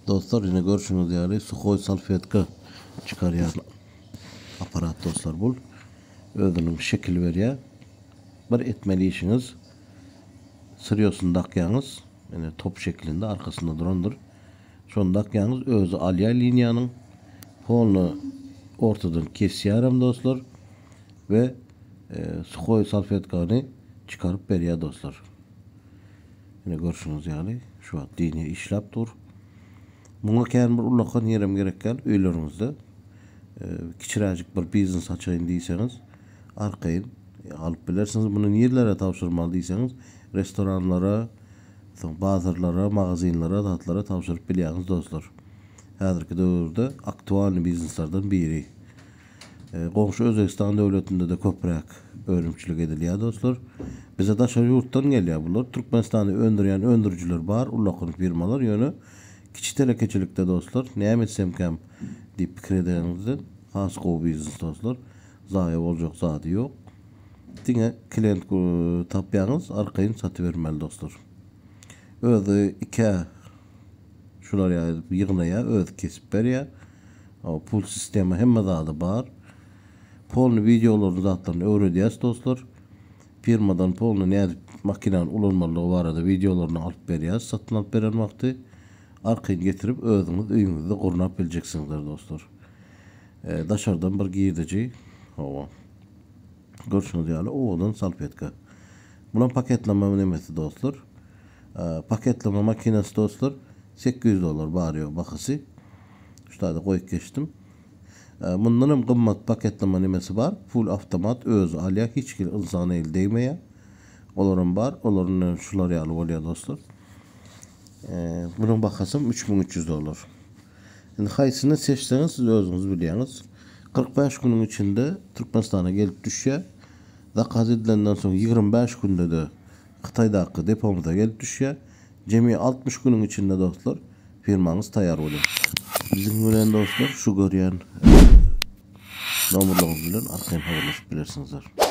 Dostlar ine görşüňiz ýaly suhoý salfetka çykarýan aparat dostlar bul. Özüniň şekil berýär. Bir etmeli işiňiz syrýosyny dakýaňyz. Ine top şeklinde arkasynda durandyr. Şony dakýaňyz özi alýar liniýanyň. Polny ortadan kesýärem dostlar we suhoý salfetkany çykaryp berýär dostlar. Ine görşüňiz ýaly şu wagt liniýa işläp dur. Muňa kän bir ullakan ýerem gerek däl öýleriňizde kiçiräjik bir biznes açaýyn diýseňiz arkaýyn alyp bilersiňiz. Muny nirelere tabşyrmaly diýseňiz restoranlara, soň bazarlara, magazinlere zatlara tabşyryp bilýäňiz dostlar. Häzirki döwürde aktualnyý bizneslerden biri. Goňşy Özbegistan döwletinde-de köpräk önümçilik edilýär dostlar. Bize daşary ýurtdan gelýär bular. Türkmenistanda öndürýän öndürijiler bar, ullakan firmalar, ýöne kiçi telekeçilikde dostlar näme etsemkäm diýip pikir edeniňizde has gowy biznes dostlar. Zaýa boljak zady ýok. Diňe klient tapýaňyz, arkaýyn satybermeli dostlar. Özi ikä Şular ýaly edip ýygnaýar, özi kesip berýär. Pul sistema hemme zady bar. Polny wideolaryny zatlaryny öwredýäs dostlar. Firmadan polny nädip makinany ulanmalydygy barada wideolaryny alyp berýäs satyn alyp beren wagty. Arkaýyn getirip özüňiz öýüňizde gurnap biljeksiňizler dostlar. Daşardan bir girdeji. Hawa. Görşüňiz ýaly owadan salfetka. Bulam paketleme nemesi dostlar. Paketleme makinasy dostlar 800 dollar bary ýogy bahasy. Şu taýda goýup geçdim. Mundan hem gymmat paketleme nemesi bar. Full awtomat özi alýar. Hiç hili ynsan eli degmeýär. Olaram bar. Olaryň şular ýaly bolýar dostlar. Bunuň bahasy hem 3300 dollar. Indi haýsyny seçseňiz siz özüňiz bilýäňiz. 45 günüň içinde Türkmenistana gelip düşýär. Zakaz edilenden soň 25 günde-de Hytaýdaky depomyza gelip düşýär. Jemi 60 günüň içinde dostlar firmaňyz taýýar bolýar. Biziň bilen dostlar şu görýän nomerlerimiz bilen arkaýyn habarlaşyp bilersiňizler.